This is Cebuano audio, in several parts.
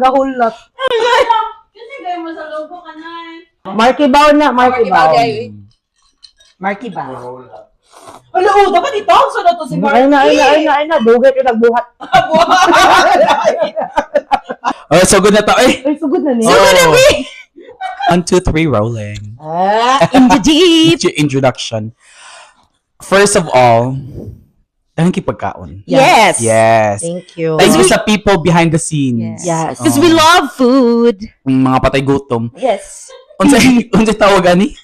nagahulat. Kasi gaya mo sa logo ka na. Marky Bao na, Marky Marky Bao, Bao. di ay. Marky ba? Wala, oh, dapat ito. So na to si Marky. Ay na, ay na, ay na, ay na. Dugay ko nagbuhat. Oh, so good na to. Eh! Ay, sugod na niya. Sugod na, One, two, three, rolling. Ah, in the deep. Your introduction. First of all, thank you pagkaon. Yes. Yes. Thank you. Thank you sa people behind the scenes. Yes. Because we love food. Mga patay gutom. Yes. Unsay unsay tawag ani?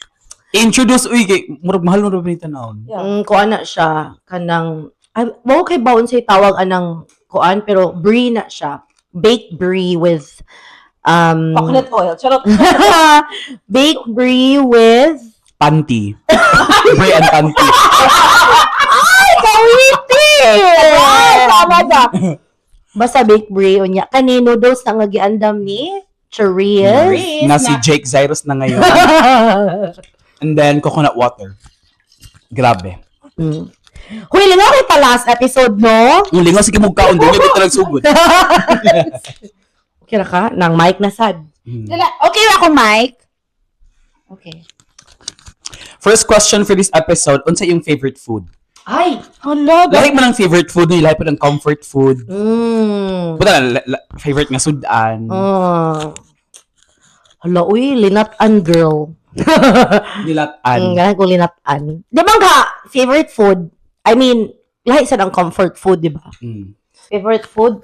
Introduce, uy, kay murag mahal mo ra ba ni tanawon? Kuan na siya kanang ay mo kay baon say tawag anang kuan, pero brie na siya. Baked brie with Coconut oil. Charot. Baked brie with Panty. Brie and panty. Ay, kawiti! Ay, tama siya. Basta baked brie unya kani noodles na nga giandam ni Cheerios. Cheerios. Na si Jake Zyrus na ngayon. And then coconut water. Grabe. Huy, lingaw kay pa last episode, no? Ang lingaw sige mo kaon, dili ko talaga sugod. Okay ra ka? Nang mic na sad. Dala, okay ra ako, Mike? Okay. First question for this episode, unsa yung favorite food? Ay! Hala, Lahi mo ng favorite food, no? Lahi po ng comfort food. Buta na, favorite nga sudan. Oh. Hala, uy, linatan girl. Nilatan. Ganun ko linatan. Di ba nga, favorite food? I mean, lahi sad ang comfort food, di ba? Mm. Favorite food?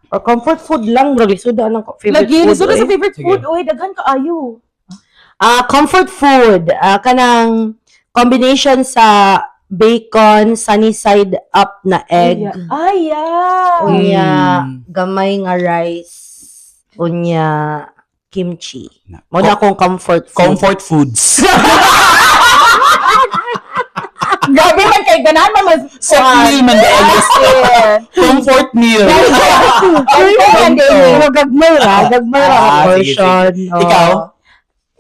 Or comfort food lang, bro. Lisuda ang favorite Lagi, food. lisod na sa Uy. favorite Sige. food. Uy, daghan ka ayo. Ah, comfort food. Ah, kanang combination sa bacon, sunny side up na egg. Ay, yeah. Unya, gamay nga rice. Unya, kimchi. Mo na akong comfort food. Comfort foods. Grabe man kay ganahan man mas Set meal man the eldest. Comfort meal. Pero gagmay ra, gagmay ra Ah, ang sige, portion. sige. Oo. Ikaw?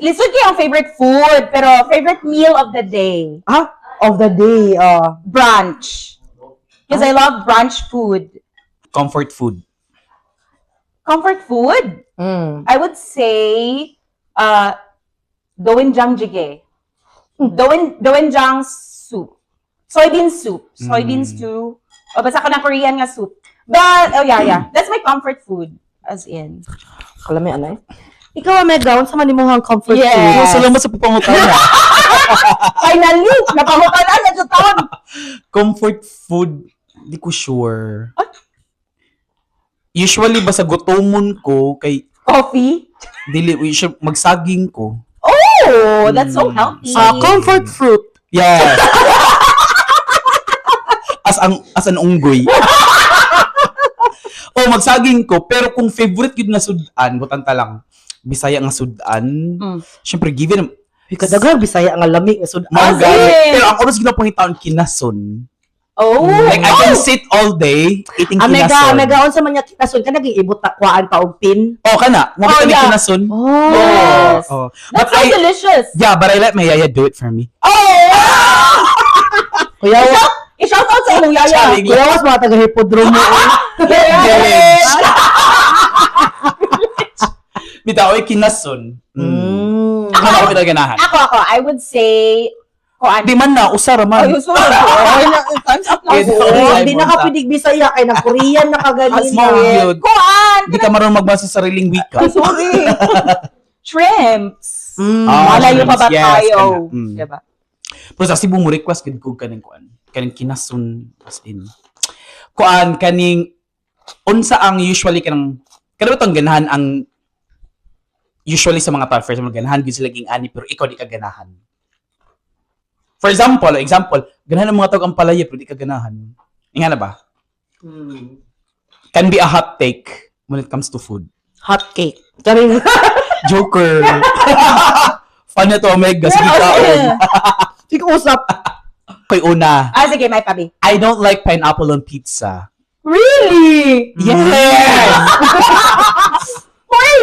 Lisod kay ang favorite food, pero favorite meal of the day. Ah, of the day. Oh. Brunch. Because I love brunch food. Comfort food. Comfort food? I would say doenjang jjigae. Doenjang soup. Soybean soup. Soybean stew. O basta ko ng Korean nga soup. But oh yeah. That's my comfort food, as in. Kalami anay. Ikaw, Omega, unsa man imong comfort Yes. food? Oh, salamat sa pagpangutana. Finally, napangutan na sa taon. Comfort food, di ko sure. Usually, basta gutomon ko, kay Coffee. dili, usually, magsaging ko. Oh, that's so healthy. Ah, comfort fruit. Yes. As an unggoy. Oh, magsaging ko, pero kung favorite yun na sudan, butan ta lang. Bisaya nga sudan. Syempre given Uy, kadaghang Bisaya nga lami nga sud. mao As gani. in. Pero ang oras ginapangitaon kinason. Oh. Like I can sit all day eating Omega, kinason. Omega, unsa man nga kinason ka naging ibot takwaan pa og pin? Oh, kana. Mo Oh, oh, yeah. kinason. Oh. Yes. Oh. But That's so I delicious. Yeah, but I let my yaya do it for me. Oh! Kuya, I-shout out sa imong yaya. Charing. kuya was mga taga hipodromo. Village. Bitaw ay kinason. Ano ako pinaganahan? Ako, I would say, kuan. Di man na, usara man. Ay, sorry. Ay, time's up na. Okay, Oh, sorry. di na ka pwedeng Bisaya kay nag Korean na kaganina. Small yun. Kuan! Di ka marunong magbasa sa sariling wika. Ay, sorry. Shrimps. Ah, Malayo pa ba shrimps. Yes, tayo? kana. Diba? Pero sa Cebu mo request gid ko kaning kuan. Kaning kinasun, as in. Kuan kaning unsa ang usually kanang kanang tong ganahan ang usually sa mga tao, for example, ganahan gid sila ging ani pero ikaw di ka ganahan. For example, ganahan ang mga tao ang palaya pero di ka ganahan. Nga na ba? Can be a hot take when it comes to food. Hot cake. Charing. Joker. Fun na to, Omega. Sige kaon. Sige usap. Koy una. Ah, sige, may pabi. I don't like pineapple on pizza. Really? Yes! Hoy!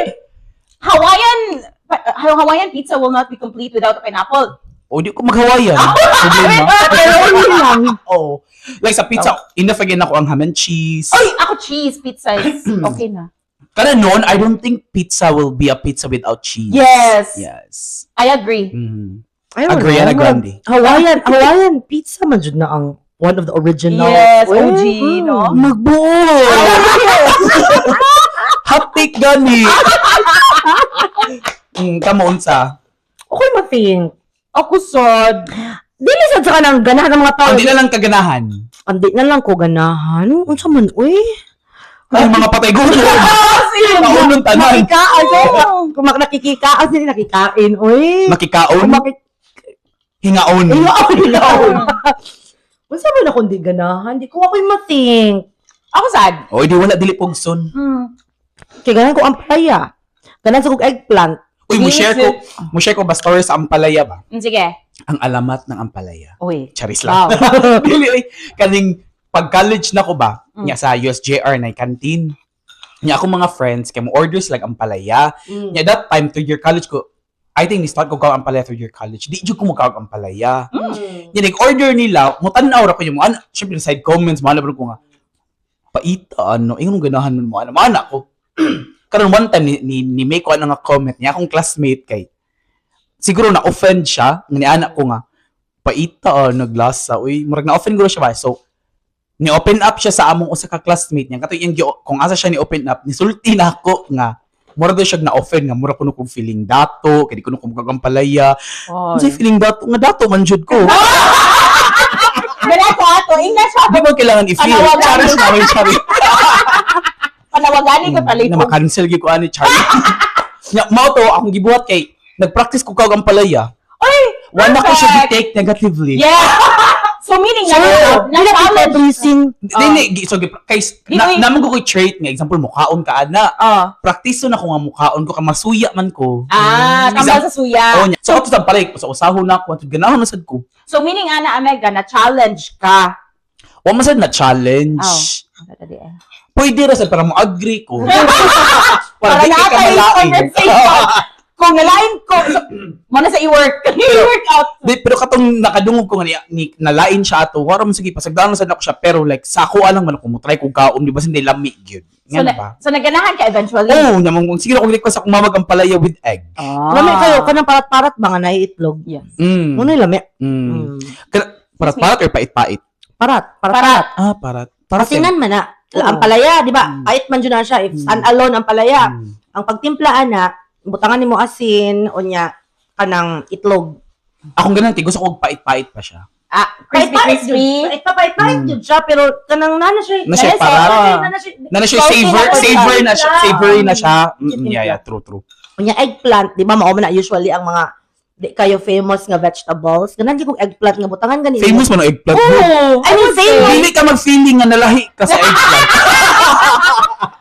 Hawaiian pizza will not be complete without a pineapple. O, di ko mag-Hawaiian. Problema. Pepperoni lang. Oh. Like sa pizza, enough again ako ang ham and cheese. Oy, ako cheese pizza is okay na. Kana noon, I don't think pizza will be a pizza without cheese. Yes. Yes. I agree. I don't Agree, know. Ana Grande. Hawaiian pizza man jud na ang one of the original. Yes, Uy. OG, no? Magbuo! Hot take gani! Kamo unsa? Okay ma-think. Ako sad. Dili sad sa kanang ganahan ng mga tao. Ang di na lang kaganahan. Ang di na lang ko ganahan. Unsa man uy? Ay, mga patay gulo. Kaunong tanan. Makikaon. Kung nakikikaon, sila nakikain, uy. Makikaon? Hingaon. Hingaon, hingaon. Unsa man akong di ganahan? Di ko ako'y ma-think. Ako sad. Oy, di wala dili pugson. Kay ganahan ko ampalaya. Ganahan sa kog eggplant. Uy, mo share ko ba story sa ampalaya ba? Sige. Ang alamat ng ampalaya. Uy. Charis lang. Dili oy, kaning pag college na ko ba, nya sa USJR na canteen. Nya ako mga friends kay mo orders like ampalaya. Nya that time third year college ko, I think ni start ko kaw ampalaya third year college. Di jud ko mo kaw ampalaya. Nya nag-order nila, mo tan-aw ra ko yung mo ano, syempre side comments mo ano ko nga paita ano, ingon ganahan mo ano, mana ko. Karon one time ni make ko ano nga comment niya akong classmate kay siguro na offend siya nga ni anak ko nga paita naglasa uy, murag na offend ko siya ba. So ni open up siya sa among usa ka classmate niya kato iyang kung asa siya ni open up, nisulti na ako nga murag daw siya na offend nga murag kuno kog feeling dato kay di kuno kog kagampalaya. Unsay feeling dato nga dato man jud ko? Ganito ato. English Di ba kailangan i-feel? Panawagan. Charis na oy, charis. Panawagani ko pala Na ma-cancel gyud ko ani, charis. Nya mao to akong gibuhat kay nagpractice ko kag ampalaya. Uy! Wala ko siya Perfect. gi-take negatively. Yeah! So meaning So, na, na na-challenge. pleasing. Dili, so kay na, Dili. naman ko koy trait nga example mukaon ka ana. Oh. Practice na ko nga mukaon ko ka masuya man ko. Ah, tambal sa suya. Oh, nya. So ato sa palay sa usahon na ako, ato ganahon na sad ko. So meaning ana Omega na challenge ka. Wa man sad na challenge. Oh. Pwede ra sad para mo agree ko. Para di na ka tayo malain. conversation. Kung nalain ko, so, mo na sa i-work. I-work out. Di, pero katong nakadungog ko nga ni nalain siya ato, wala man sige pasagdaan na sad ako siya pero like sa ako alang man ako mo try kog kaon di ba hindi lami gyud. So, Nga na, ba? so naganahan ka eventually. Oh, namang kung sige na kong request akong mamag ang palaya with egg. Ah. Lami kayo kanang parat-parat ba nga naiitlog? Yes. Muna lami. Parat-parat or pait-pait? Parat, parat. Parat. Ah, parat. Parat. Asinan man na. Oo. Ang palaya, di ba? Pait man jud na siya. If stand alone ang palaya. Ang pagtimpla ana, butangan nimo asin unya kanang itlog. Akong ganun, gusto ko pait-pait pa siya. Ah, crispy, Pait-pait crispy. jud. Pait-pait jud siya pero kanang nana siya. Na siya Nana siya, parat. Nana siya. Na na siya Salty savor, na siya. savory na siya, savory na siya. Timpla. Yeah, true, true. Unya eggplant, di ba mao man na usually ang mga di kayo famous nga vegetables. Ganan di kog eggplant nga butangan gani. Famous man ang eggplant. Oh, I mean famous. Dili ka mag-feeling nga nalahi ka sa eggplant.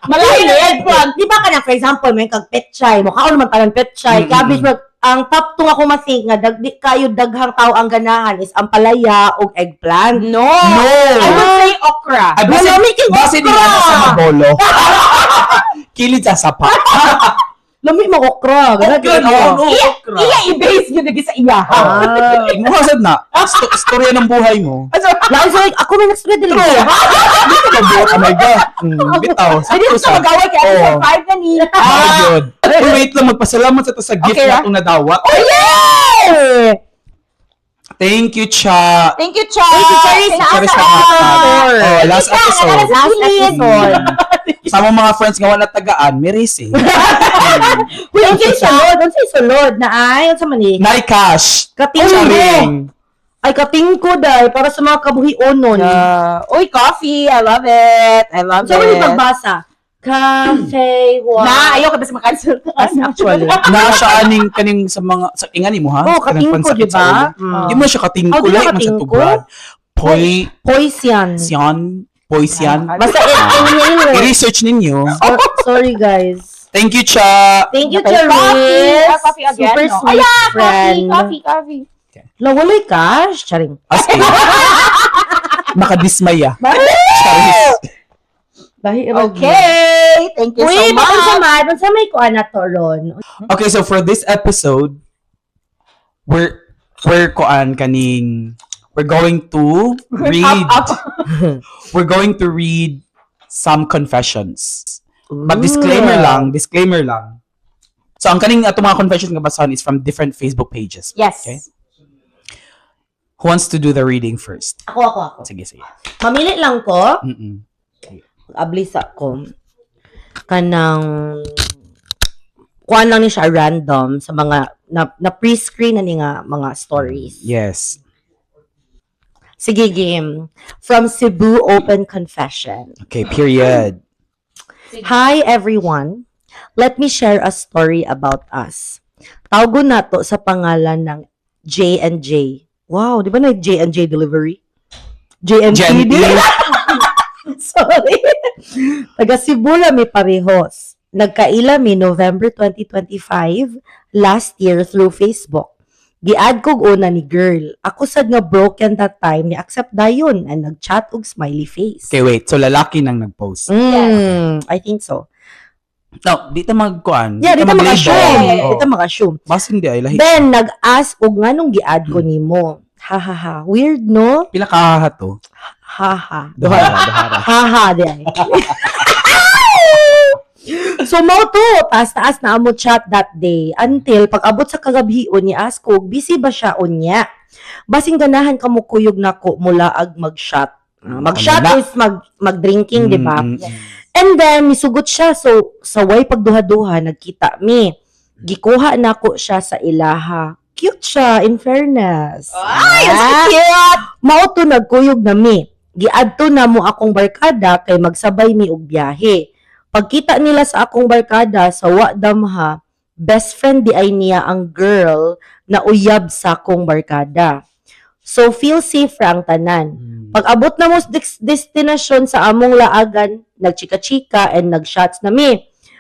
Malahi na eggplant. Di ba kanang for example may kag petchay, mo kaon man tanan petchay, cabbage mo ang top 2 ako masing nga di kayo daghang tao ang ganahan is ampalaya ug eggplant. No. No! I would say okra. Ay, base, Wala, may king base din okra. ana sa mabolo. Kilid sa sapa. Lami mo okra. Ganahan Okra, gyud no, ako. no, Iya, okra. iya i-base yun lagi sa iya. Ah, mukha sad na. Storya ng buhay mo. Lain sa ako may next dili. True. Di ka mabuhat, oh my God. Bitaw. Ay, dito Sakto sa magaway kay episode Oo. 5 na ni. Ah, yun. Uy, wait lang, magpasalamat sa to sa gift Okay, na ah. itong nadawa. Oh, yes! Thank you, Cha. Thank you, Cha. Thank you, Charis. Thank you, Charis sa na Oh, last Thank you, Cha. episode. Last episode. Sa mga friends nga wala tagaan, merisi. Uy, unsay sulod? Unsay sulod na ay unsa man ni? Nay cash. Katingko. Charing. Ay katingko dai para sa mga kabuhionon. Uy, coffee. I love it. I love Unsa man it. ni pagbasa? Cafe wa. Na, ayaw ka ba sa makancel? Actually. Na siya aning kaning sa mga sa ingani mo ha. Oh, Kanang katingko, pansakit di sa ba? ulo. Mm. Di mo siya katingko, Oh, di lahi na man sa katingko? tugad. Poi Poison. sian, poisian. Basta inhaler. I-research ninyo. Sorry guys. Thank you, Cha. Thank you, Okay, coffee. Charis. Ah, coffee again, Super no? sweet Ay, yeah, friend. coffee, coffee, coffee. La, wala'y cash. Charing. As in. Makadismaya. Charis. Bahi, Okay. Thank you Uy, so bakit much. sa may? Unsa may kuan na to ron? Okay, so for this episode, we're kuan kaning we're going to read Up, up. we're going to read some confessions. But disclaimer lang, disclaimer lang. So ang kaning ato mga confessions nga basahan is from different Facebook pages. Yes. Okay. Who wants to do the reading first? Ako, ako, ako. Sige, sige. Mamili lang ko. Ablis ako. Kanang kuan lang ni siya random sa mga na pre-screen na ni nga mga stories. Yes. Sige, game. From Cebu Open Confession. Okay, period. Hi everyone. Let me share a story about us. Tawgon nato sa pangalan ng J&J. Wow, di ba na J&J delivery? J&T. J&T. Sorry. Taga Cebu mi parehos. Nagkaila mi November 2025 last year through Facebook. Gi-add kog una ni girl. Ako sad nga broken that time ni accept dayon and nag-chat og smiley face. Okay, wait. So lalaki nang nag-post. I think so. No, di ta magkuan. Yeah, di ta mag-label. maka-assume. Oo. Di ta maka-assume. Basin di ay lahi. Then, nag-ask og nganong gi-add ko nimo. Ha ha ha. Weird, no? Pila ka ha to? Ha ha. Duhara, duhara. Haha, di ay. So, mao to, taas-taas na amo chat that day. Until, pag abot sa kagabhion ni ask ko, busy ba siya unya? Basing ganahan ka mo kuyog nako mula ag mag-shot. Ah, mag-shot Ano na? is mag-drinking, di ba? Mm. And then, misugot siya. So, sa way pagduha-duha, nagkita mi. Gikuha nako siya sa ilaha. Cute siya, in fairness. Ay, ang so cute! Mao to nagkuyog na mi. Giadto na mo akong barkada kay magsabay mi og biyahe. Pagkita nila sa akong barkada sa wa damha, best friend di ay niya ang girl na uyab sa akong barkada. So feel safe ra ang tanan. Pag abot na mo sa destinasyon sa among laagan, nagchika-chika and nagshots na mi.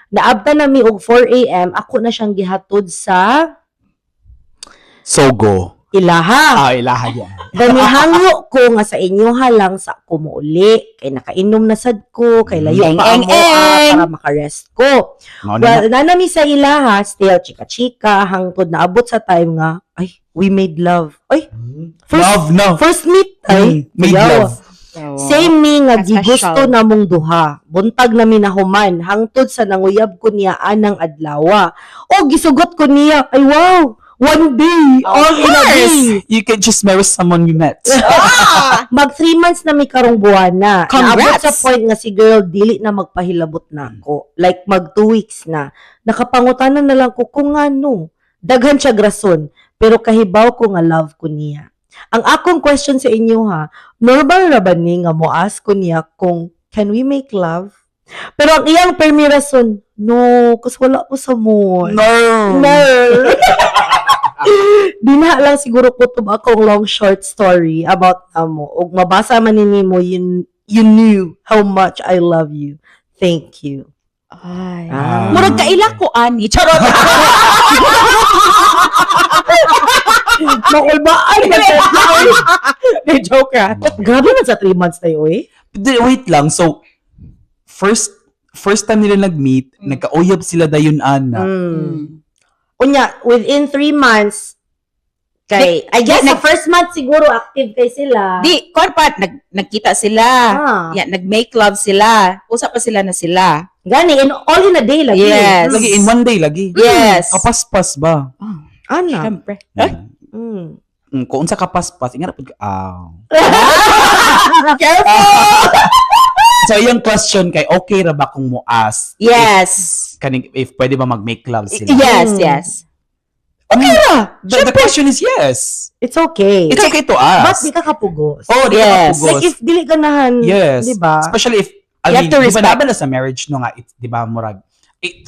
Naabta na mi og 4 a.m., ako na siyang gihatod sa Sogo. ilaha. Ah, ilaha yan. Danihangyo ko nga sa inyo lang sa kumuuli. Kay nakainom na sad ko, kay layo Eng, pa eng, amo ah, eng. para makarest ko. Mao na. Well, nanami sa ilaha, still chika-chika, hangtod naabot sa time nga, ay, we made love. Ay, first, Love, no. first meet, ay, Made yaw. love. Same me nga That's gigusto special. namong duha. Buntag nami nahuman hangtod sa nanguyab ko niya anang adlawa. O gisugot ko niya, ay wow, one day, all in a day. You can just marry someone you met. Mag 3 months na mi karong buwan na. Naabot Congrats! sa point nga si girl dili na magpahilabot na ako. Like mag 2 weeks na. Nakapangutanan na lang ko kung ngano. Daghan siya rason, pero kahibaw ko nga love ko niya. Ang akong question sa inyo ha, normal ra ba ni nga mo-ask ko niya kung can we make love? Pero ang iyang permi rason, no, kasi wala ko sa mood. No. No. Dinha lang siguro ko to akong long short story about amo. Og mabasa man ni nimo you knew how much I love you. Thank you. Ay. Ah. Murag kaila ko ani. Charot. Makulbaan man sa. Di joke ah. Grabe man sa 3 months tayo eh. Wait lang. So, first first time nila nag-meet, nagka-uyab sila dayon ana. Unya, within 3 months, kay, I guess sa first month siguro active kay sila. Di, kuan pa, nagkita sila. Ah. Yeah, nag-make love sila. Usap pa sila na sila. Gani, in all in a day lagi. Yes. Lagi in one day lagi. Yes. Kapaspas ba? Ana. Siyempre. Kung unsa kapaspas, ingat pud ka. Ah. Careful! So yung question kay okay ra ba kung mo ask Yes. if, kaning if pwede ba mag-make love sila? Yes, yes. Okay ra. The question is yes. It's okay. It's okay to But ask. di ka kapugos. Oh, di ka Yes. kapugos. Like if dili ganahan, Yes. di ba? Especially if I You have mean, to di ba respect. naman na sa marriage no nga, it's, di ba, murag,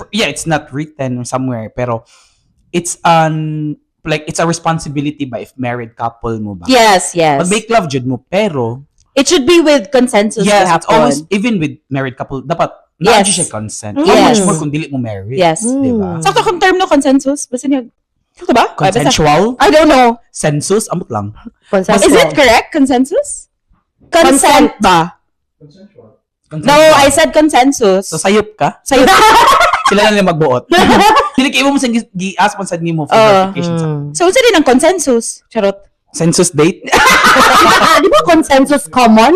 yeah, it's not written somewhere, pero it's an, like, it's a responsibility ba if married couple mo ba? Yes. Mag-make love jud mo, pero, It should be with consensus yes, it's gihapon. always, even with married couple, dapat, naa Yes. siya consent. Mm. How much Yes. more kung dili mo married? Yes. Di ba? Sakto kung term no consensus? Basta niya. Sakto ba? Ay, basta- Consensual? I don't know. Census? Amot lang. Consensual. Is it correct? Consensus? Consent ba? No, I said consensus. So, sayop ka? Sa'yo. Sila na lang magbuot. Dili kay mo sa gi-ask man sad nimo for verification sa So, unsa din ang consensus? Charot. census date. Di ba consensus common?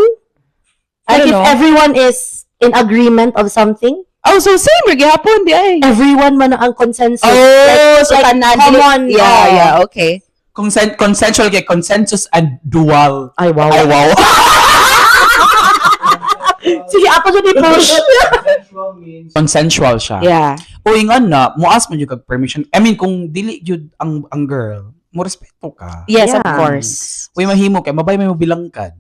I Like don't if know. everyone is in agreement of something? Oh, so same ra gihapon di ay. Everyone man na ang consensus. Oh, so like, tanan common, yeah, oh. yeah, okay. Consensual kay consensus and dual. Ay, wow. Ay, wow. Sige, ako jud i-push. Consensual means Consensual siya. Yeah. O ingon na, mo-ask man jud kag permission. I mean, kung dili jud ang girl, mo respeto ka. Yes, of course. Uy, mahimo kay mabay may mobilangkad.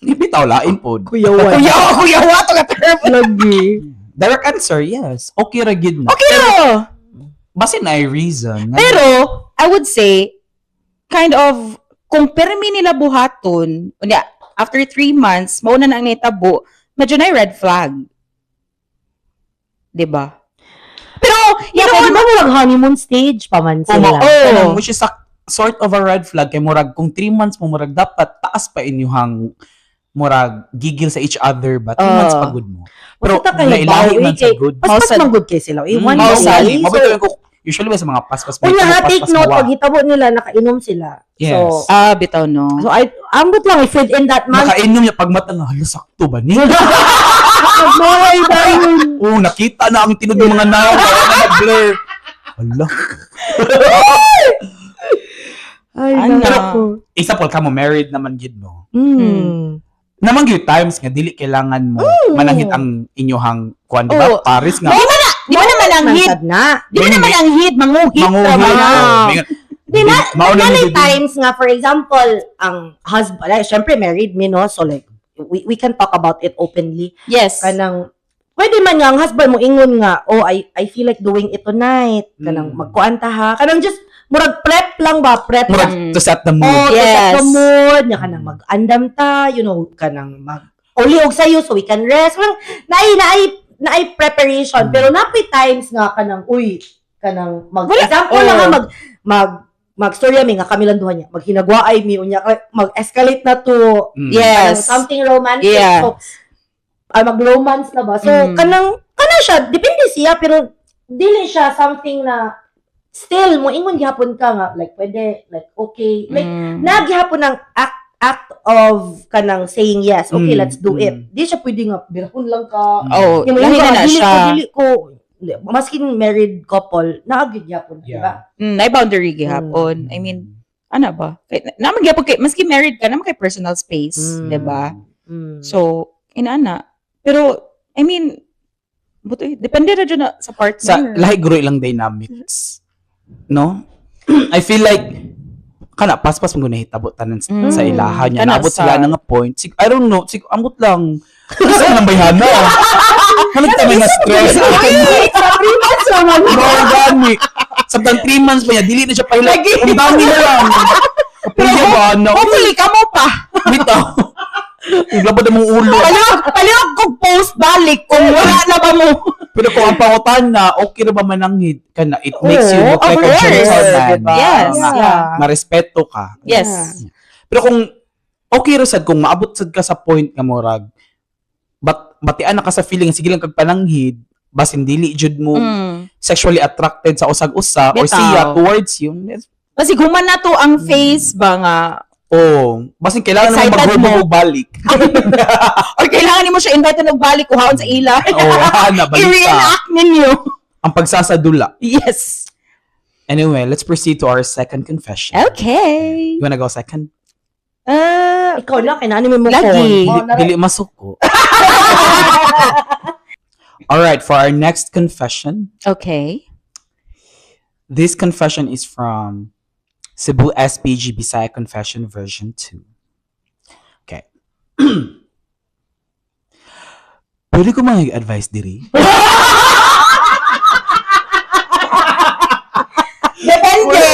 Ibitaw lain pod. Kuyawan. Kuya, kuya, wa to ka term. Lagi. Direct answer, yes. Okay ra gid na. Okay ro. Basin na ay reason. Pero I would say kind of kung permi nila buhaton, unya after 3 months mao na ang nahitabo, medyo na red flag. 'Di ba? Pero Yeah, you know, kaya di ba walang honeymoon stage pa man oh, sila? Oh. Which is a sort of a red flag kay murag kung 3 months mo murag dapat taas pa inyuhang murag gigil sa each other ba 3 months pa good mo. Pero Basta kayo nailahi bawi man sa kay- good. Paspas man good kay sila. Eh, one Mao day. sali. So, Mabito ko usually ba sa mga paspas unya ha, paspas take note, mawa. pag hitabo nila, nakainom sila. Yes. So, Ah, bitaw no. so I, ambot lang if within that month, Nakainom niya pag mata nga hala sakto ba ni? magmaway dayon. Oh, nakita na ang tinud ng mga naw, kaya na blur. Hala. Ay, Ano? nako. Isa po ka mo married naman gid mo. Naman gyud times nga dili kailangan mo mananghit ang inyuhang kuan di ba? Oo. Paris nga. Di ba na, di ba naman ang hit? Mansad na. Di ba naman ang hit manguhit Manguhit. ra ba? Oh, Di na, mao na na ni times nga, for example, ang husband, like, syempre married me, no? So like, we can talk about it openly. Yes. Kanang, pwede man nga, ang husband mo ingon nga, "Oh, I feel like doing it tonight." Kanang, magkuan ta ha. Kanang just, murag prep lang ba? Prep Murag lang. to set the mood. Oh, to set the mood, nya kanang mag-andam ta, kanang mag uli og sayo so we can rest. Kanang naay preparation, pero napoy times nga kanang uy, kanang mag Wala. example Oh. lang ha, mag mag magstorya mi nga kami lang duha niya, maghinagwaay mi unya mag-escalate na to kanang something romantic. So, ay mag-romance na ba? So kanang kanang siya, depende siya pero dili siya something na still mo ingon gihapon ka nga like pwede, like okay, like naghihapon ng act of kanang saying yes, okay, let's do it. Di siya pwede nga birahon lang ka. Oh, Yung lahi mga na na dili siya. ko, dili ko, maskin married couple, naagid gyapon, di ba? Naay boundary gihapon. I mean, ano ba? Kay, naman gyapon kay maski married ka, naman kay personal space, 'di ba? So, inana. Pero I mean, buto depende ra jud na sa partner. Sa lahi guro ilang dynamics. No? I feel like kana paspas mo nahitabo tanan sa ilaha niya. Kana Naabot sila na nga point. I don't know. Ambot lang. Sa nang bayhana. Halag kami na stress. Sa 3 months naman. No, gani. Sabtang 3 months pa niya, dili na siya pahila. Ang dami na lang. Kapuya ba? No. Hopefully kamo pa. Bitaw. Labad ang mong ulo. Palihog, palihog kog post balik kung wala na ba mo. Pero kung ang pangutan na, okay ra ba mananghid ka na, it makes you Oo, look of like a course. gentleman. Diba? Yes. Nga, marespeto ka. Yes. Pero kung okay ra sad kung maabot sad ka sa point nga murag bat batian na ka sa feeling sige lang kag pananghid basin dili jud mo sexually attracted sa usag-usa or Bitaw. siya towards you. Kasi human na to ang face ba nga Oh, basin kailangan naman Excited mag mo. og balik. Or kailangan nimo siya invite og balik kuhaon sa ila. Oh, ana balik ka. I-reenact ninyo. Ang pagsasadula. Yes. Anyway, let's proceed to our second confession. Okay. You wanna go second? Ikaw na, kinani mo Lagi. phone. Dili, Oh, dili masuko. All right, for our next confession, Okay. this confession is from Cebu SPG Bisaya Confession version 2. Okay. Pwede ko mag-advise diri? Depende.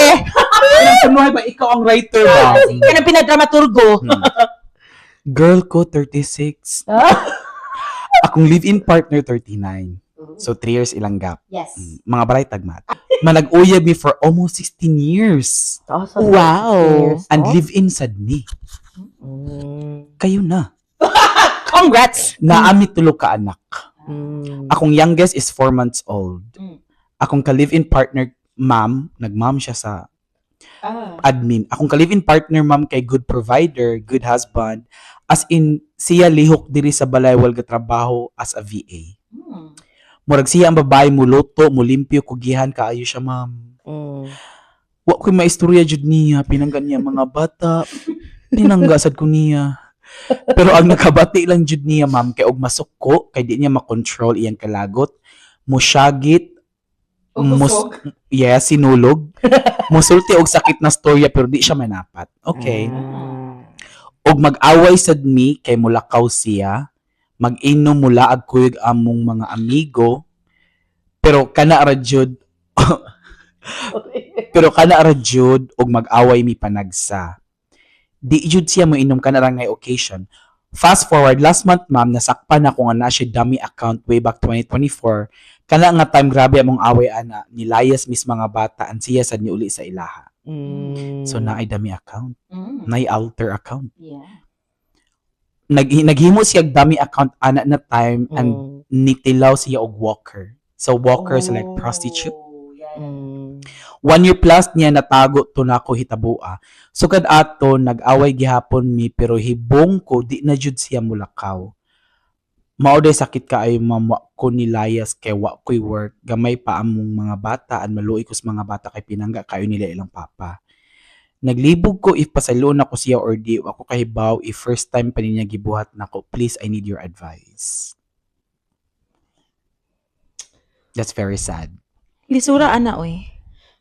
Ano ba? Ikaw ang writer ba? Kanang pinadramaturgo. Girl ko, 36. Akong live-in partner, 39. So, 3 years ilang gap. Yes. Mga baray tagmat. Manag-uyab mi for almost 16 years. Wow. And live-in sad ni. Kayo na. Congrats. Naami tulo ka anak. Akong youngest is 4 months old. Akong ka-live-in partner, ma'am, nag-ma'am siya sa admin. Akong ka-live-in partner, ma'am, kay good provider, good husband. As in, siya lihok diri sa balay while gatrabaho as a VA. Murag siya ang babae mo luto, mo limpyo, kugihan kaayo siya, ma'am. Wa ko maistorya jud niya, pinangga niya mga bata. Pinangga sad ko niya. Pero ang nakabati lang jud niya, ma'am, kay og masuko, kay di niya makontrol iyang kalagot. Musyagit, mus yes, sinulog. Musulti og sakit na storya pero di siya manapat. Okay. Og mag-away sad mi kay mulakaw siya, mag-inom mula ag kuyog among mga amigo, pero kana ra jud og mag-away mi panagsa. Di jud siya mo inom kana ra ngay occasion. Fast forward last month, ma'am, nasakpan ako nga na siya dummy account way back 2024. Kana nga time grabe among away ana, nilayas mis mga bata an siya sad ni uli sa ilaha. So naay dummy account, naay alter account. Naghimo siya og dummy account ana na time and nitilaw siya og walker. So walker is like prostitute. Oh, yeah. 1 year plus niya natago to nako hitabua. Sukad ato nag-away gihapon mi pero hibong ko di na jud siya mulakaw. Mao day sakit kaayo, ma'am, wa ko nilayas kay wa ko'y work. Gamay pa among mga bata an maluoy ko sa mga bata kay pinangga kayo nila ilang papa. Naglibog ko if pasayloon nako siya or di, wa ko kahibaw if first time pa niya gibuhat nako. Please, I need your advice. That's very sad. Lisura ana oy.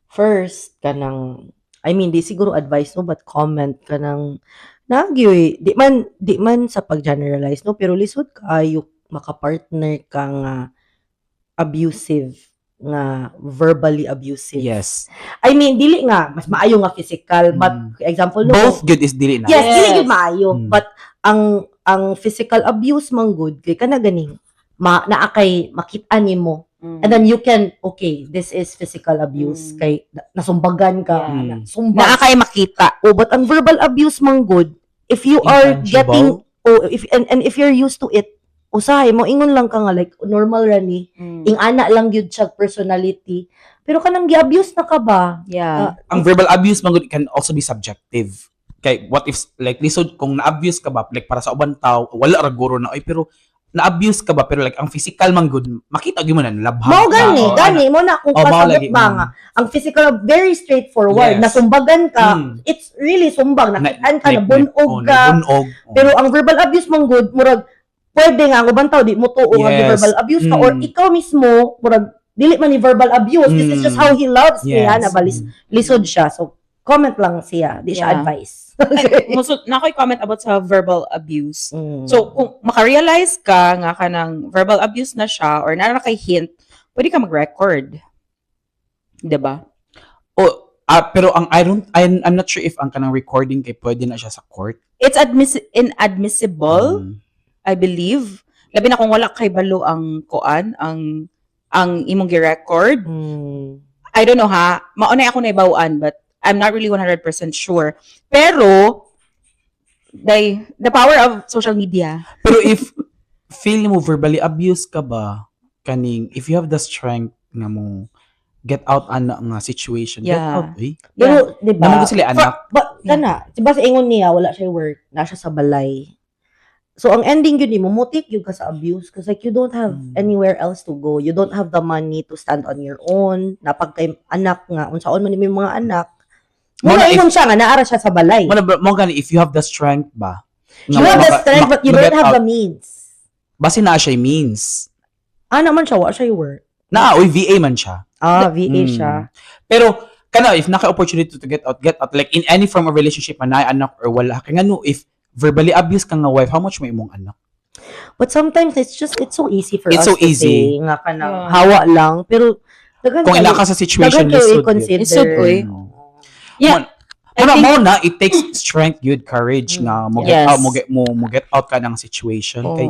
First, kanang, I mean, di siguro advice, no, but comment, kanang nagyoy di man sa pag-generalize, no, pero lisod kaayo makapartner ka nga abusive, nga verbally abusive. I mean, dili nga mas maayo nga physical, but example, no, Both good is dili na. Yes, dili gyud maayo, but ang physical abuse man gud kay kana ganing ma naa kay makit-an nimo and then you can, okay, this is physical abuse kay nasumbagan ka, sumbag. Naa kay makita. Oh, but ang verbal abuse man gud, if you are Intangible. getting, oh, if and if you're used to it, usahay mo ingon lang ka nga like normal ra ni, ing-ana lang gyud siya personality, pero kanang gi-abuse na ka ba? Ang verbal abuse man gud can also be subjective. Kay what if like lisod kung na-abuse ka ba, like para sa uban tao wala ra guro na ay, pero na-abuse ka ba, pero like ang physical man gud makita gyud mo na nalabhan Mao ka, gani, o, gani mo na kung Oh, mao pasabot lagi, ba nga ang physical very straightforward, nasumbagan ka, it's really sumbag, nakitaan ka, nabunog ka. Nabunog. Oh. Pero ang verbal abuse man gud, murag pwede nga ang ubang tao di mo tuo nga verbal abuse ka or ikaw mismo murag dili man ni verbal abuse, this is just how he loves me, ana ba, lisod siya. So comment lang siya, di siya advice. Musul na ako'y comment about sa verbal abuse. So, kung makarealize ka nga kanang verbal abuse na siya or naa kay hint, pwede ka mag-record. 'Di ba? Oh, pero ang I don't I'm not sure if ang kanang recording kay pwede na siya sa court. It's inadmissible, I believe. Labi na kung wala kay balo ang kuan, ang imong gi-record. I don't know ha, maunay ako nahibaw-an but I'm not really 100% sure. Pero the power of social media. Pero if feel mo verbally abuse ka ba, kaning if you have the strength nga mo get out ana nga situation, get out eh. Pero di ba? Naman ko sila anak. Ba, kana, di ba sa ingon niya, wala siya work, na siya sa balay. So, ang ending yun, mo, mutik yun ka sa abuse because like, you don't have anywhere else to go. You don't have the money to stand on your own. Napag kay anak nga, unsaon man ni mga anak. Mo Muna na ingon siya nga, naara siya sa balay. Mo gani if you have the strength ba? Nga You have the strength, but you ma- don't get have out. the means. Basi naa siya means. Ah, naman siya, wa siya work. Naa, oy, VA man siya. Ah, VA siya. Pero kana if naka opportunity to get out, get out. Like in any form of relationship man naay anak or wala kay ngano if verbally abuse ka nga wife, how much mo imong anak? But sometimes it's so easy for It's us so to easy. say nga kanang hawa lang, pero daghan Kung ina ka sa situation, daghan kayo lisod yun. i-consider. Lisod, oy. Yeah. I Muna think- mo na it takes strength, good courage nga mo get out, mo get out ka ng situation kay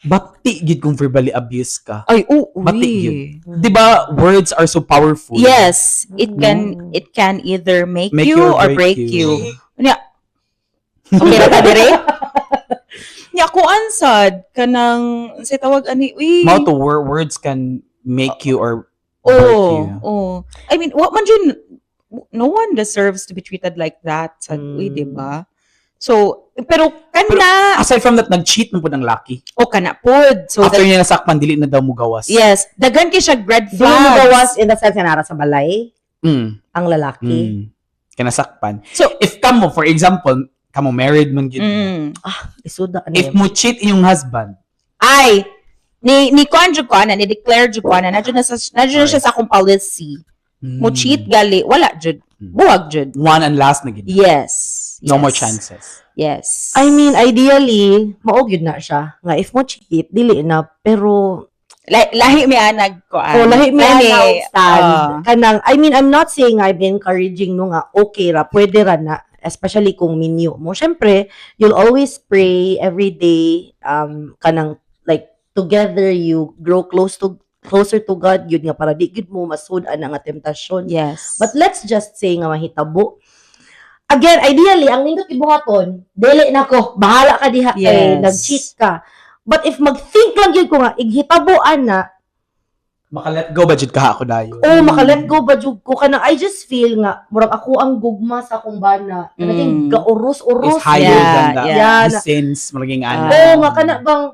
bati gid kung verbally abuse ka. Ay, oo. Bati uy. yun. 'Di ba words are so powerful? Yes, it can either make, Make you or break you. Nya. Okay ra ka dire? Nya kuan sad kanang unsay tawag ani uy. Mao to words can make you or break Oh, you. oh. I mean, what man jud, no one deserves to be treated like that sad uy, di ba? So, Pero kana Aside from that, nag-cheat man pud ang laki. O kana pod. So After niya nasakpan, dili na daw mo gawas. Yes, daghan kay siya red Dili mo flags. gawas in the sense nga nara sa balay ang lalaki. Kanasakpan. So, if kamo, for example, kamo married man gyud. Isuda ano If yun? mo cheat inyong husband, Ay, ni kuan jud ko ana, ni declare jud ko ana, na siya sa akong policy. Mo cheat gali, wala jud. Buwag jud. One and last na gyud. Yes. No more chances. Yes. I mean, ideally, mao gyud na siya. Nga if mo cheat, dili na. Pero, Lahi mi anag ko. Oh, lahi mi Lahi, anag stand. ah. Kanang, I mean, I'm not saying I'm encouraging no nga, okay ra, pwede ra na. Especially kung minyo mo. Syempre, you'll always pray every day, kanang, like, together you grow closer to God, yun nga, para di gyud mo masud-an ang temptasyon. But let's just say nga mahitabo. Again, ideally, ang nindot ibuhaton, dili na ko, bahala ka diha kay nag-cheat ka. But if mag-think lang gyud ko nga, ighitabo ana, Maka-let go ba jud ka ako dayon? Oh, maka-let go ba jud ko kana, I just feel nga murag ako ang gugma sa akong bana. Kanang gaurus-urus. Is higher than the, the sins, maging ana. Oh, nga kana bang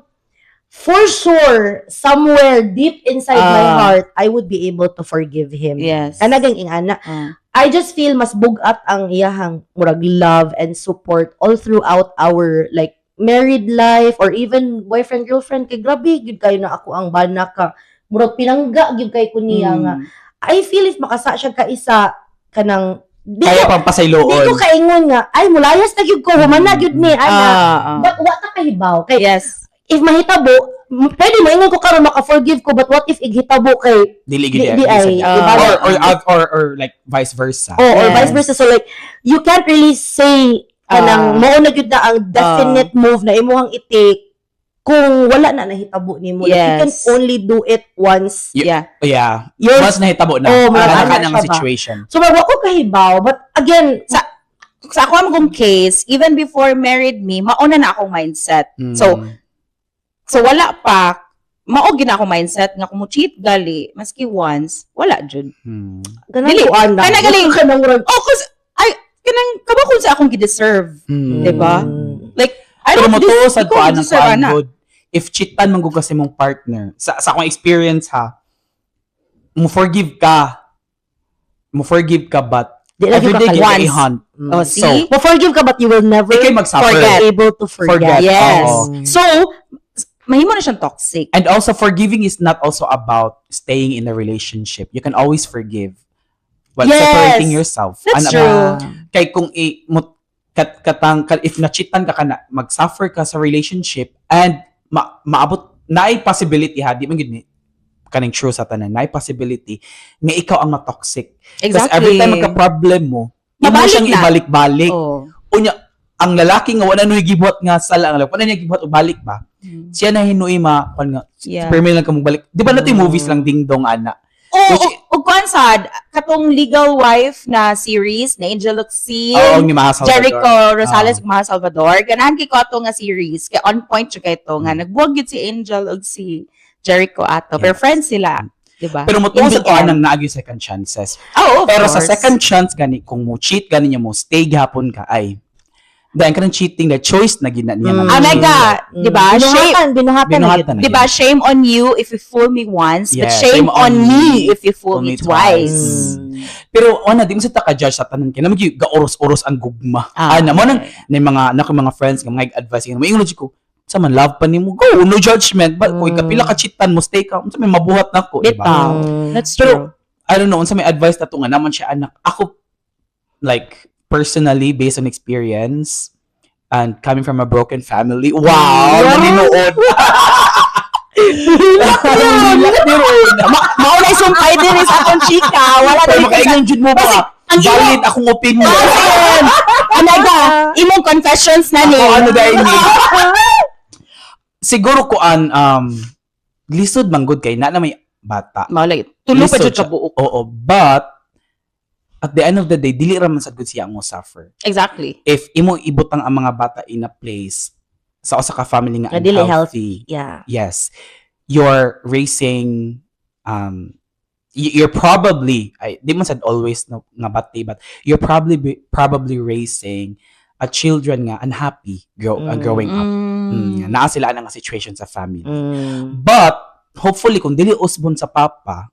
for sure somewhere deep inside my heart I would be able to forgive him. Kanagang ingana. I just feel mas bugat ang iyahang murag love and support all throughout our, like, married life or even boyfriend girlfriend kay grabe gyud kayo na ako ang bana ka murag pinangga gyud kay ko niya nga I feel if makasa siya kaisa kanang di Kaya ko pang pasayloon. Di ko kaingon nga ay mulayas na gyud ko, human na gyud ni ana, but wa ta kahibaw kay if mahitabo, pwede mo ingon ko karon maka-forgive ko, but what if ighitabo kay Dili gyud di ay diba? Or like vice versa. Oh, or vice versa. So like, you can't really say kanang mao na gyud na ang definite move na imuhang i-take kung wala na nahitabo nimo. Like, you can only do it once. Yeah. Yes. Once nahitabo na. Oh, murag Ana ana ka ng siya ba? situation. So wa ko kahibaw, but again, Sa ako ang kong case, even before married me, mauna na akong mindset. So wala pa, mao gina akong mindset nga kung mo cheat gali, maski once, wala jud. Ganang Dili. kuan na. Ay, nagaling. Kanang murag Oh, 'cause ay kanang kaba kung sa akong gi-deserve, diba? Like I Pero don't mo to sa di ko kuan ng deserve kuan ana. good. If cheatan man gud kasi mong partner, sa akong experience ha, mo forgive ka. Mo forgive ka but Di lang every yung day gyud kakalimot. ka i-hunt. Oh, see? So, Mo-forgive ka but you will never Ikay mag-suffer. Forget. be able to forget. Forget. Yes. Oo. So, mahimo na siyang toxic. And also, forgiving is not also about staying in a relationship. You can always forgive while separating yourself. That's Ana ba? true. Kay kung i mo kat katang kat, if na-cheatan ka kana, mag-suffer ka sa relationship and maabot naay possibility ha, di man gyud ni kaning true sa tanan, naay possibility nga ikaw ang ma-toxic. Kasi every time magka-problem mo, imo Mabalik siyang na. ibalik-balik. Unya, ang lalaki nga wala nuy gibuhat nga sala, ang lalaki wala niya gibuhat og balik ba? Siya na hinuy ma kuan nga permi lang ka balik. Di ba nato yung movies lang ding dong ana? Oh, ug kuan sad katong Legal Wife na series na Angel Locsin, Oo, ni Maha Salvador. Jericho Rosales ug Maha Salvador. Ganahan kay ko ato nga series kay on point jud kay to nga nagbuwag gyud si Angel ug si Jericho ato. Pero friends sila, di ba? Pero mo In sa the kuan end. ang naagi second chances. Oh, of Pero sa course. second chance gani kung mo cheat gani niya mo stay gihapon ka ay dahil kanang cheating the choice na gina niya nga Ah, cheat. mega, di ba? Shame, Binuhatan, binuhatan. na Binuhatan yun. na di ba? Shame on you if you fool me once, but Yeah, shame on me if you fool me twice. Pero ona di mo sa taka-judge sa tanan kay naman gyud gaoros-oros ang gugma. Ana mo nang na mga nako mga friends nga mga advice nga moingon jud ko sa man love pa nimo go, no judgment, but kung ikapila ka cheatan mo stay ka unsa may mabuhat nako, di ba? Bitaw. That's Pero, true. I don't know unsa may advice na to nga naman siya anak ako, like personally, based on experience and coming from a broken family, wow, naninuod. Mao na isumpay din sa akong chika. Wala Pero din makaingon jud mo ba? Ang Valid akong opinion. Anaga, imong confessions na ni. Ako ano dahil ni. Siguro kuan lisod man gud kay na may bata. Mao lagi. Tulo pa Lisod jud ka siya. buok. Oo, but at the end of the day dili ra man sad gud siya ang mo suffer. If imo ibutang ang mga bata in a place sa usa ka family nga Nga dili unhealthy, yes, you're raising you're probably, ay di man sad always no nga bati, but you're probably raising a children nga unhappy growing up. Naa sila ang situation sa family. But hopefully kung dili usbon sa papa,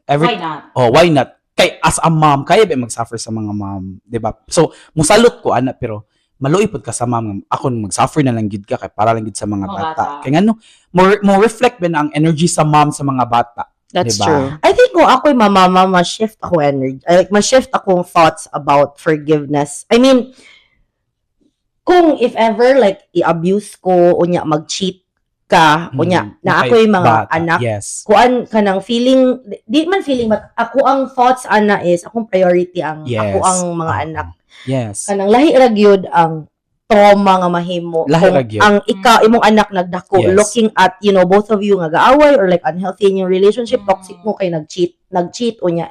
every Why not? Oh, why not? Kay as a mom, kaya ba mag-suffer sa mga mom, 'di ba? So, musalot ko ana, pero maluoy pud ka sa mom nga ako mag-suffer na lang gid ka kay para lang gid sa mga Mga bata. bata. Kay ngano, mo reflect ba na ang energy sa mom sa mga bata? That's Diba? true. I think kung ako'y mamama, ma-shift ako energy, like, ma-shift akong thoughts about forgiveness. I mean, kung if ever, like, i-abuse ko, unya, mag-cheat ka, unya, na ako'y mga bata. Anak, kuan ka ng feeling, di man feeling, but ako ang thoughts ana is, akong priority ang, ako ang mga anak. Kanang lahi ra gyud ang trauma nga mahimo Lahi kung ra gyud. ang ikaw, imong anak nagdako looking at both of you nga gaaway or like unhealthy in your relationship, toxic mo kay nag-cheat unya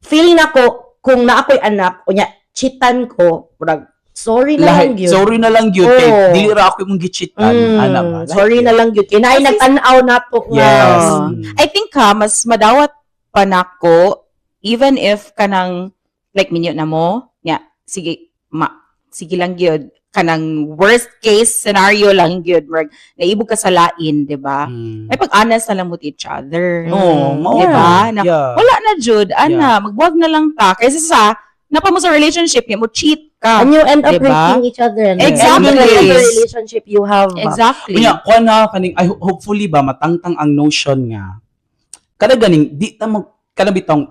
feeling nako kung naa ko'y anak unya cheatan ko, murag sorry na lang Lahi, gyud. Sorry na lang gyud kay Oo. dili ra ako imong gicheatan, ana ba? Lahi Sorry gyud. Na lang gyud kay naay nag-tan-aw nato nga. I think ha, mas madawat pa nako even if kanang like minyo na mo, nya sige ma sige lang gyud, kanang worst case scenario lang gyud, murag naibog ka sa lain, di ba? May pag-honest na lang mo to each other. Oo, mao. Di ba? Na, wala na jud, ana, magbuwag na lang ta kaysa sa napa mo sa relationship niya mo cheat ka. And you end up Diba? hurting each other and ending whatever relationship you have ba. Exactly. Unya, kuan na kaning ay hopefully ba matangtang ang notion nga kada ganing di ta mo kada bitong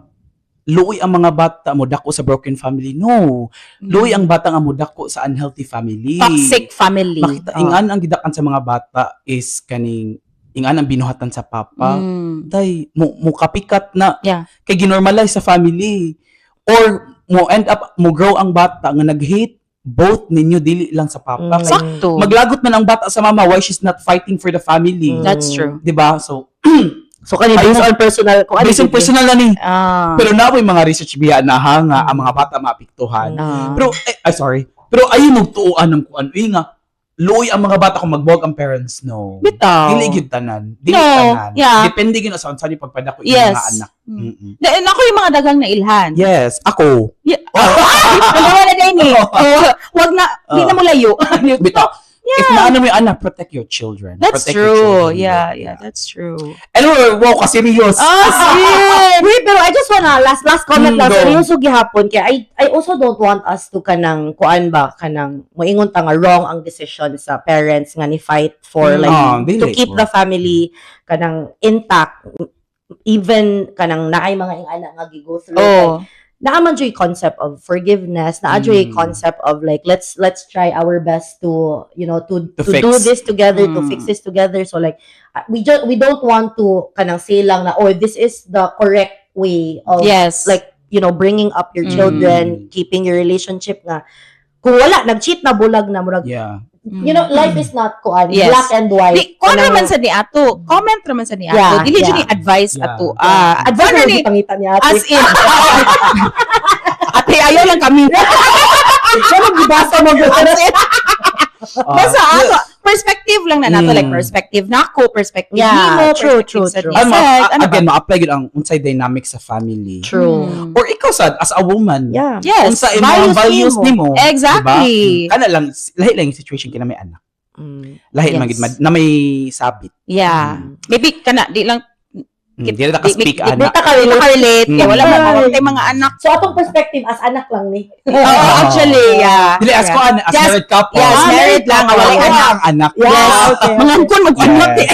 luoy ang mga bata mo dako sa broken family. No. Luoy ang bata nga mo dako sa unhealthy family. Toxic family. Makita ingan ang gidakan sa mga bata is kaning ingan ang binuhatan sa papa. Day mo mo kapikat na kay ginormalize sa family or mo end up mo grow ang bata nga nag-hate both ninyo, dili lang sa papa. Kay Sakto. maglagot man ang bata sa mama, why she's not fighting for the family? That's true. 'Di ba? So So kani based on personal kung ano based on gyud eh. personal na ni. Pero na mga research biya na ha nga ang mga bata maapektuhan. Pero eh, ay sorry. Pero ayun magtuoan ng kuan. Uy nga luoy ang mga bata kung magbuwag ang parents, no. Bitaw. Dili gyud tanan. Dili No, tanan. yeah. Depende gyud sa unsa ni pagpadako imong mga anak. Na, ako yung mga daghang nailhan. Yes, ako. Yeah. Nagawa na din eh. Oh, wag na, di na mo layo. Bitaw. If naano mo yung anak, protect your children. That's Protect your true. children. Yeah, that's true. Anyway, wow, ka serious. Ah, sweet! Wait, pero I just wanna last last comment lang. Go. Seryoso gihapon kay I also don't want us to kanang kuan ba, kanang moingon ta nga wrong ang decision sa parents nga ni fight for like Ah, dili to keep po. the family kanang intact even kanang naay mga ingana nga gi-go through. Like, naa man jud concept of forgiveness, naa jud concept of like let's try our best to you know To to do fix. this together, to fix this together. So like we don't want to kanang say lang na, "Oh, this is the correct way of like bringing up your children, keeping your relationship," nga kung wala nag-cheat na, bulag na, murag life is not kuan black and white. Di, kuan Kanang- naman sa ni ato. Comment naman sa ni ato. Dili jud ni advice ato. Ah, Advice ano na ni pangita ni ate. As in. Ate, ayaw lang kami. Siya magbasa mo. As in, Ah, basta ato, perspective lang na nato. Like, perspective nako, perspective nimo, true, perspective sa true. ni Ano, Seth. Ano ba? again, ma-apply yun ang unsay dynamic sa family. True. Or ikaw sad as a woman. Yeah. Unsa imong Values values nimo. nimo. Exactly. Diba? Kana lang lahi lang yung situation kina may anak. Lahi man gid na may sabit. Yeah. Maybe kana di lang Di na ka speak Di ana. ta ka di relate. ka relate. Kaya wala mo Ay. mga mga anak. So atong perspective as anak lang ni. Oo, actually, yeah. Dili as ko ana as married couple. Yes, Ah, married married lang, couple. walay Wala anak. ang anak. Yeah, Yes. okay. Mga angkon mag-anak. Yes.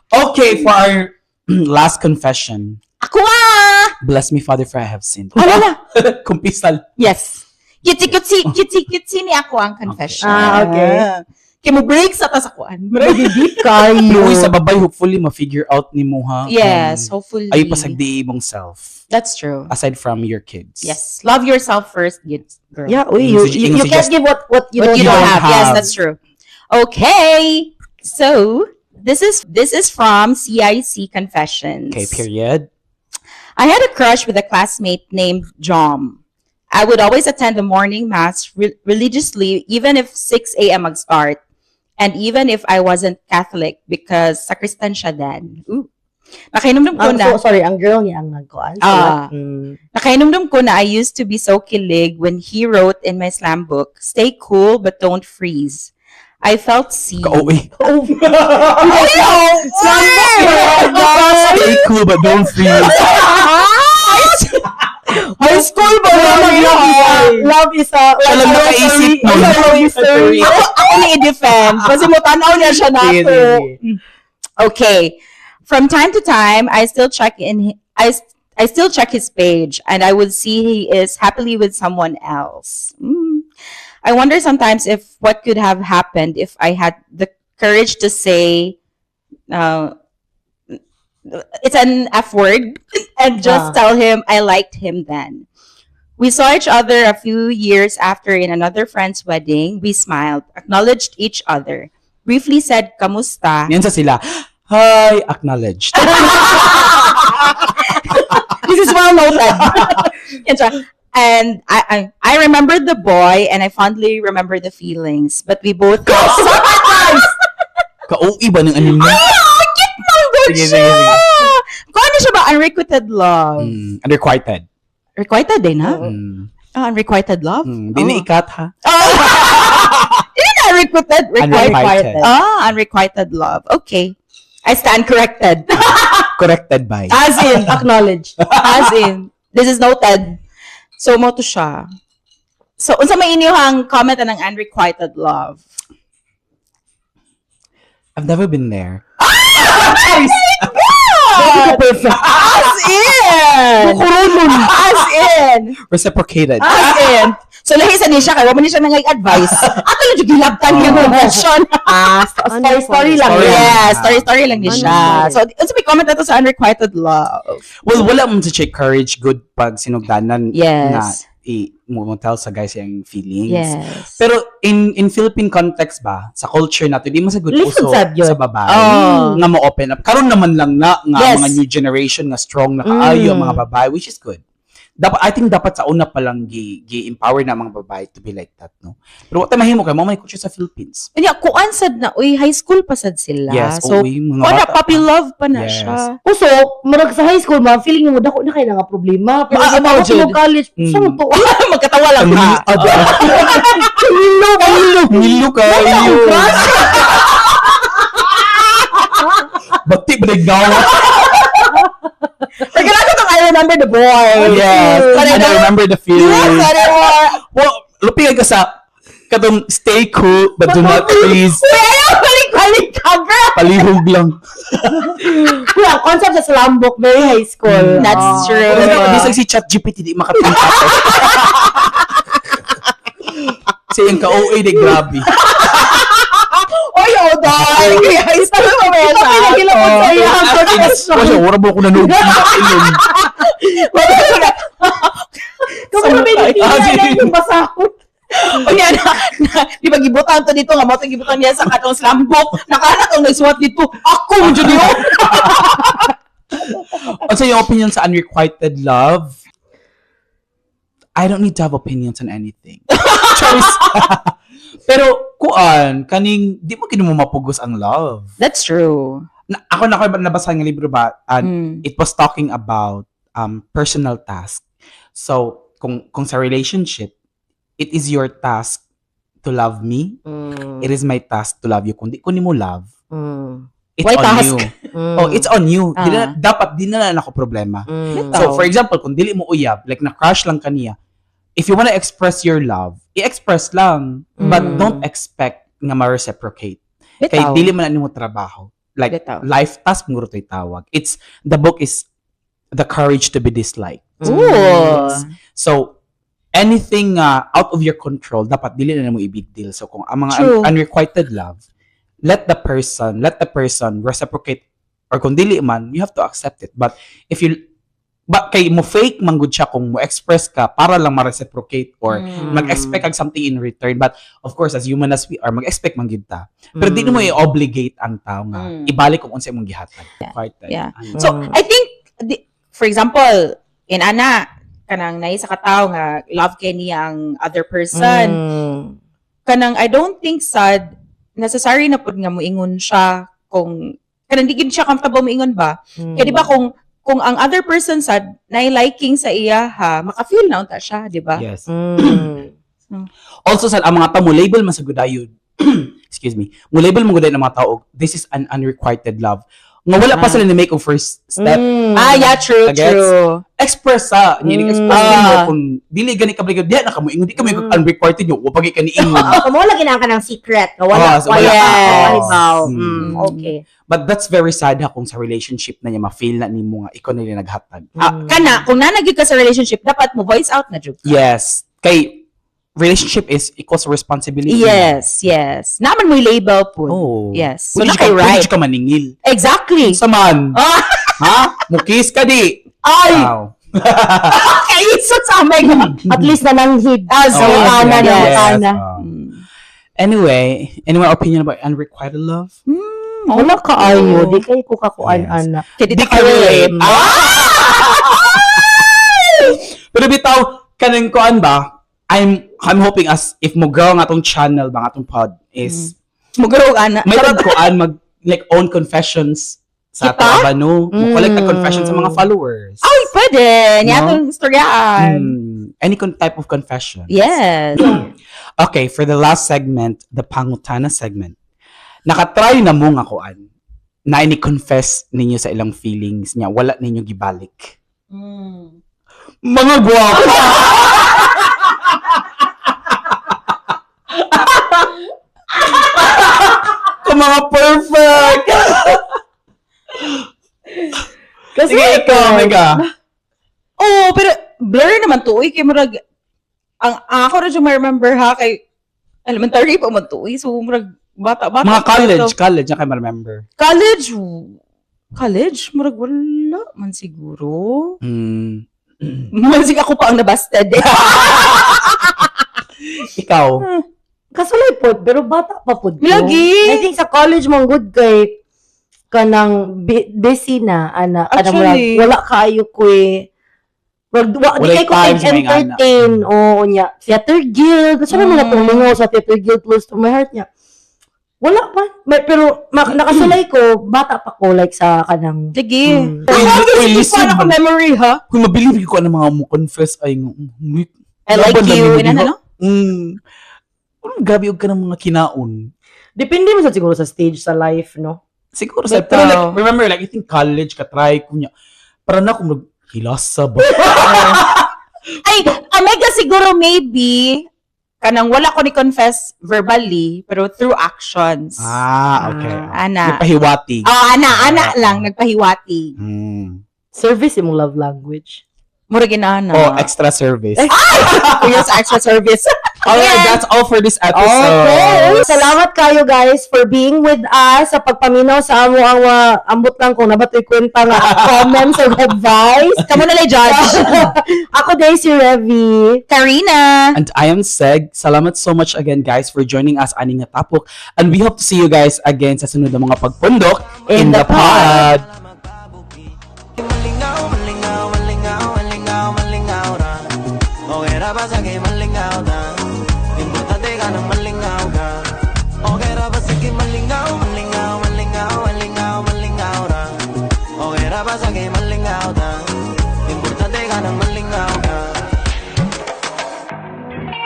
Okay, for our last confession. Ako ah! Bless me, Father, for I have sinned. Ano na? Kumpisal. Yes. Cutesy, cutesy, cutesy, cutesy ni ako ang confession. Ah, okay. Kaya mo break sa tasakuan. Deep kayo. Uy, sa babay, hopefully, ma-figure out ni mo, ha? Yes, hopefully. Ay, pasagdi imong self. That's true. Aside from your kids. Yes. Love yourself first, girl. Yeah, uy, you, Yung you can't give what you What don't you don't have. have. Yes, have. that's true. Okay. So, this is from CIC Confessions. Okay, period. I had a crush with a classmate named Jom. I would always attend the morning mass religiously, even if 6 a.m. mag-start, and even if I wasn't Catholic because sacristan siya then. Ooh. Nakahinumdum ko Ang, na. so, sorry, ang girl niya ang nagkuan. Ah. Sulat. Nakahinumdum ko na I used to be so kilig when he wrote in my slam book, "Stay cool but don't freeze." I felt seen. Ka-OA. Oh, Stay cool but don't freeze. High school ba na love is a Siya lang nakaisip nun. Love is a Ako ni i-defend. Kasi mo tanaw niya siya na Sige, to. sige. Okay. From time to time, I still check in. I still check his page, and I would see he is happily with someone else. I wonder sometimes if what could have happened if I had the courage to say, it's an F word, and just Ah. tell him I liked him then. We saw each other a few years after in another friend's wedding. We smiled, acknowledged each other, briefly said, "Kamusta?" Yan sa sila. Hi, acknowledged. This is well noted. Yan siya. And I remembered the boy and I fondly remember the feelings. But we both Ka-OA ba ng ano niya? Ah, cute man good Sige, siya! sige, sige. Kung ano siya ba? Unrequited love. Unrequited. Requited eh, na? Mm. Ah, unrequited love? Di na Oh. ikat ha. Oh. Hindi na unrequited. Requited. Unrequited. Ah, unrequited love. Okay. I stand corrected. Corrected by. As in, Acknowledge. as in, this is noted. So, mao to siya. So, unsa may inyong comment anang unrequited love? I've never been there. God! Perfect. As in! As in! Reciprocated. As in! So, lahi sa ni siya, kaya mo ni siya nangay-advise. Ato lang yung gilabtan niya ng question. Ah, story, story lang. Story. Yeah, story-story lang ni Ano siya. story? So, unsa may comment nato sa unrequited love? Well, wala mo sa courage good pag sinugdanan na i mo tell sa guys yung feelings. Yes. Pero in Philippine context ba, sa culture natin, di mo sa good Lisod uso sad yun. sa babae Oh. nga mo open up. Karon naman lang na nga mga new generation nga strong na kaayo ang mga babae, which is good. Dapat, I think, dapat sa una pa lang gi empower na ang mga babae to be like that, no. Pero what mahimo kay mo may culture sa Philippines. Unya, kuan sad na, uy, high school pa sad sila. Yes, So, uy, mga kuan na, bata puppy pa. love pa na siya. Uso, murag sa high school, ma, feeling mo dako na kay nga problema. Pero Ah, di ba ah, ako jud. mo college, sa mo to? Magkatawa lang ha. Milo, milo. Milo kayo. Bati ba naggawa? Pero kailangan itong I remember the boy. Yes. But I And I don't- remember the feeling. Yes, anymore. Well, lupigay ka sa katong "Stay cool but do not freeze." Uy, ayaw, balik-balik ka, girl. Palihog lang. Kuya, ang concept sa slam book, very high school. That's Ah. true. Wala na, bisag si ChatGPT di makatingin ato. Sa iyang ka-OA di grabe. Oy, oh, dahil. Kaya high school pa ba yan Ito sa pinagilapon sa iya. Wala, wala mo ako nanood. Wala ko na. Kung may Ah, nipila sige. na yung basakot. Unya na, di ba gibutan to dito nga mo gibutan niya sa katong slam book. Nakaana tong nagsuwat dito. Ako jud yun. What's your opinion sa unrequited love? I don't need to have opinions on anything. Choice. Pero kuan kaning di mo kini mo mapugos ang love. That's true. Na, ako na ako nabasa nga libro ba and it was talking about personal task. So, kung sa relationship, it is your task to love me. It is my task to love you. Kung di ko nimo love, it's Why on task? you. Oh, it's on you. Di na, dapat di na lang ako problema. So, for example, kung dili mo uyab, like na-crush lang kaniya, if you wanna express your love, i-express lang. But don't expect nga ma-reciprocate. Kay Bitaw. dili man na nimo trabaho. Like, Bitaw. life task mo to'y tawag. It's, the book is The Courage to be Disliked. Ooh. So, anything out of your control, dapat dili na mo i-big deal. So, kung ang mga True. Unrequited love, let the person reciprocate or kung dili man, you have to accept it. But if you but kay mo fake man gud siya kung mo express ka para lang ma-reciprocate or mag-expect kag something in return. But of course, as human as we are, mag-expect man gid ta. Pero di mo i-obligate ang tao nga ibalik kung unsa imong gihatag. Quite ano. So, I think, for example, in ana, kanang naay isa ka tawo nga love kay niya ang other person. Kanang I don't think sad necessary na pud nga moingon siya kung Kanang di gid siya comfortable moingon ba? Kaya di ba kung ang other person sad na liking sa iya ha, maka-feel na unta siya, di ba? Yes. Mm. Also sa ang mga tao mo label man sa gudayon. Excuse me. Mo label mo gudayon ang mga tao og this is an unrequited love. Nga wala pa sila ni make og first step. Ah, yeah, true, Gets? true. Express sa niya, express nimo kung dili gani ka balik diha na ka mo ingon, di ka mo unrequited nyo, wa pagi ka ni ingon. Oh, kamo lagi na ka ng secret. Nga wala, Oh, so wala wala, ka. wala, okay. But that's very sad ha kung sa relationship na niya ma-feel na nimo nga ikaw na yung naghatag. Ah, kana kung nanagid ka sa relationship, dapat mo voice out na jud ka. Yes. Kay relationship is equals responsibility. Yes. Naman mo label po. Oh. Yes. So Pwede na kay ka, pwede right. ka maningil. Exactly. Sa man. Ah! Ha? Mukis ka di. Ay! Wow. Okay, so sa aming. At least nananghid. Ah, so, Oh, ana, yes. ana. Oh. Anyway, any more opinion about unrequited love? Wala ka ayo, di kay ko kakuan Yes. ana. Kaya di Di ka ka relate. relate. Pero bitaw, kanang kuan ba? I'm hoping as if mo grow nga atong channel ba nga atong pod is Mugro ana. may tagkuan mag like own confessions sa Kita? ato ba no? Mo collect Mm. confessions sa mga followers. Ay, pwede. Niya No? atong istoryaan. Any type of confession. Yes. Okay, for the last segment, the pangutana segment. Nakatry na mo nga kuan na ini-confess ninyo sa ilang feelings niya, wala ninyo gibalik. Mga gwapo! Kung mga perfect! Kasi Sige, ikaw, Mega. Oo, pero blur naman to. Uy, kay murag, ang ako na dyan ma-remember ha, kay elementary pa man to. Uy, so murag, bata, bata. Mga pa college, to. college, na kayo ma-remember. College, college, murag wala man siguro. Masig ako pa ang nabasted eh. Ikaw. Kasulay po, pero bata pa po. Lagi. I think sa college mong good kay kanang busy na ana kanang murag, Actually. wala kaayo ko eh. Wag wa di Walay kay ko time sa mga entertain oo niya. Theater Guild, kasi mm. mga tumingo sa Theater Guild close to my heart niya. Wala pa. May, pero nakasulay ko, bata pa ko like sa kanang Sige. Uy, uy, Uy, listen. ako memory ha. Kung mabilib ko ang mga mo confess ay wait. I like Laban you. lang Ina, yun, ano? Anong grabe og ka ng mga kinaon. Depende mo sa siguro sa stage sa life, no? Siguro sa Bitaw. pero like remember like I think college ka try ko niya. Para na kung hilasa ba. Ay, Omega siguro maybe kanang wala ko ni confess verbally pero through actions. Ah, okay. Ana. Nagpahiwati. Oh, ana, ana lang nagpahiwati. Service imong love language. Mura ginana. Oh, extra service. Kuya sa extra service. Alright, that's all for this episode. Okay. Salamat kayo guys for being with us sa pagpaminaw sa amo ang ambot lang kung nabatoy kwenta nga comments or advice. Kamo na lang judge. Ako day si Revy. Karina. And I am Seg. Salamat so much again guys for joining us ani nga tapok. And we hope to see you guys again sa sunod na mga pagpundok In the pod. Malingaw, malingaw, malingaw, malingaw, malingaw na. Okay ra ba sa kay malingaw na?